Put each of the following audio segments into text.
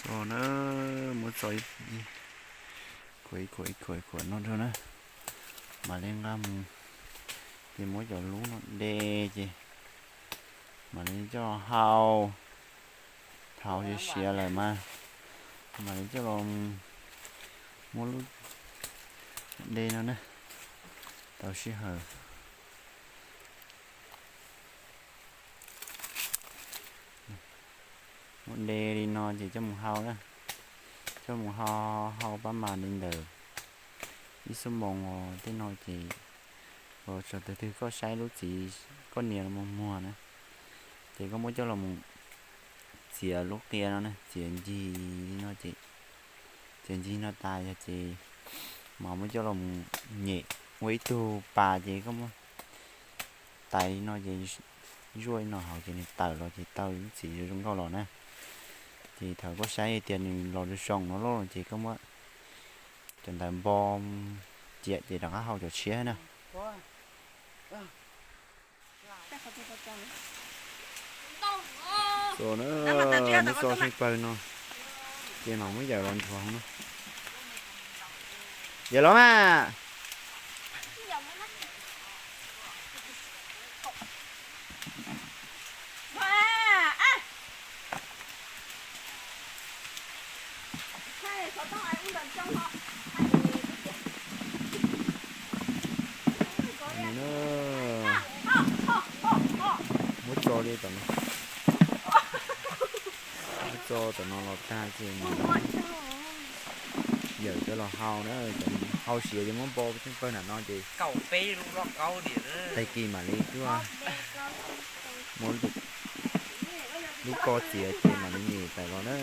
Os na, muab txo ib khuam ib khuam ib khuam ib khuam no rau na, mam li nqa mus, ces muab cov lub no de, ces mam li coj los hau, thaum siav siav lawm mas mam li coj los muab lub de no na, tau sij hawm. Muab de li no ces coj mus hau na, coj mus hau, hau pab mas li ntawm ib xuab moos os. Tej no ces los txog thaum twg koj saib lub txiv koj nias los mus muag na, ces koj muab coj los mus txiav lub qia no na, txiav ncig li no ces, txiav ncig no tas yog ces mas muab coj los mus nyem ua ib tug pas ces koj muab tais li no ces zuaj li no hauv ces nws tawm los ces tau lub txiv zoo nkauj los na. Ces thaum koj saib tias nws los zoo zoo no lawm ces koj muab cov ntawd npo ciam ces rov qab hau cov tshiab na. Txo na, muab txo tsheej pawg no, ces mam muab yawm los nthuav no. Yawm los mas. Muab txo li tom no, muab txo tom no los tag ces yawm coj los hau na, hau siav ces muab npo tsheej pawg nram no ces tag kis mam li tuaj muab lub ko txiav ces mam li nyem tawm los na.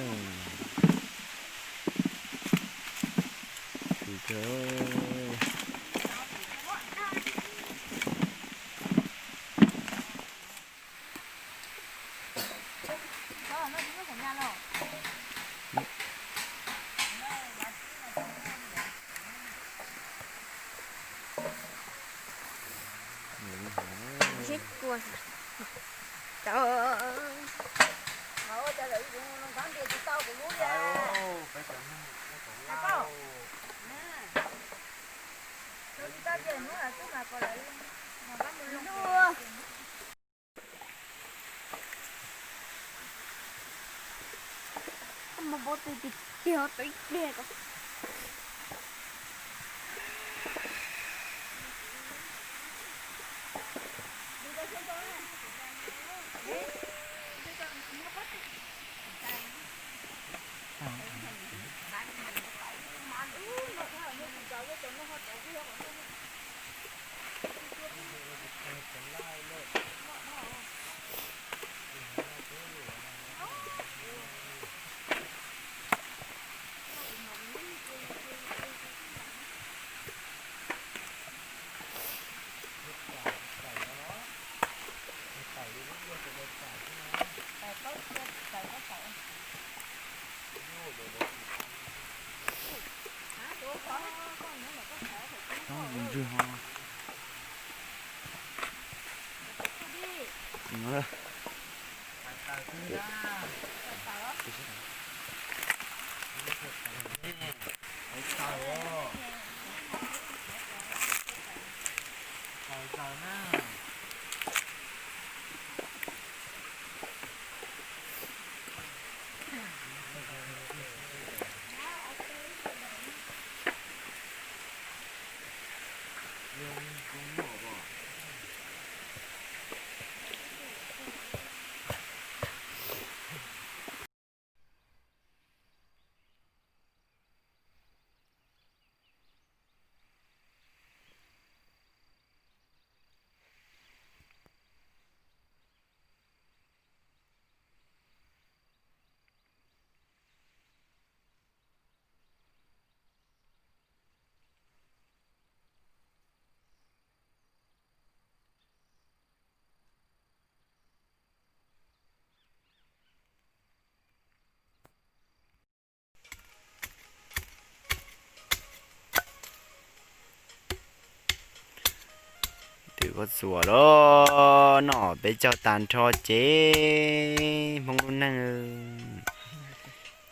Twb koj txuas los no peb caug tag nrho ces Hmoob lub neej.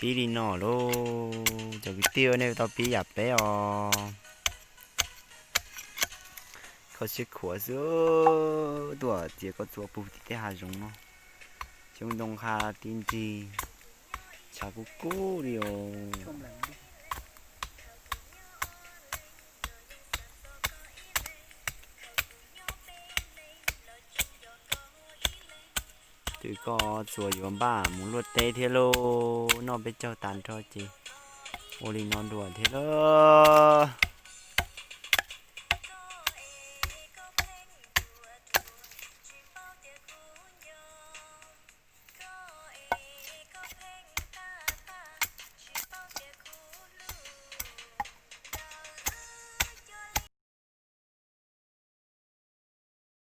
Pib li no lauj, cov kwv tij, nej tau pib yam peb os. Kho siab khuav xwb, tuaj txiav koj txuas puag tim tej hav zoov no, xyoob ntoo qha tib nrig, tshav kub kub li os. Twb koj txuas yuav npaj mus luaj teb thiab lauj, noj peb caug tas nrho ces ua li no dua thiab lauj.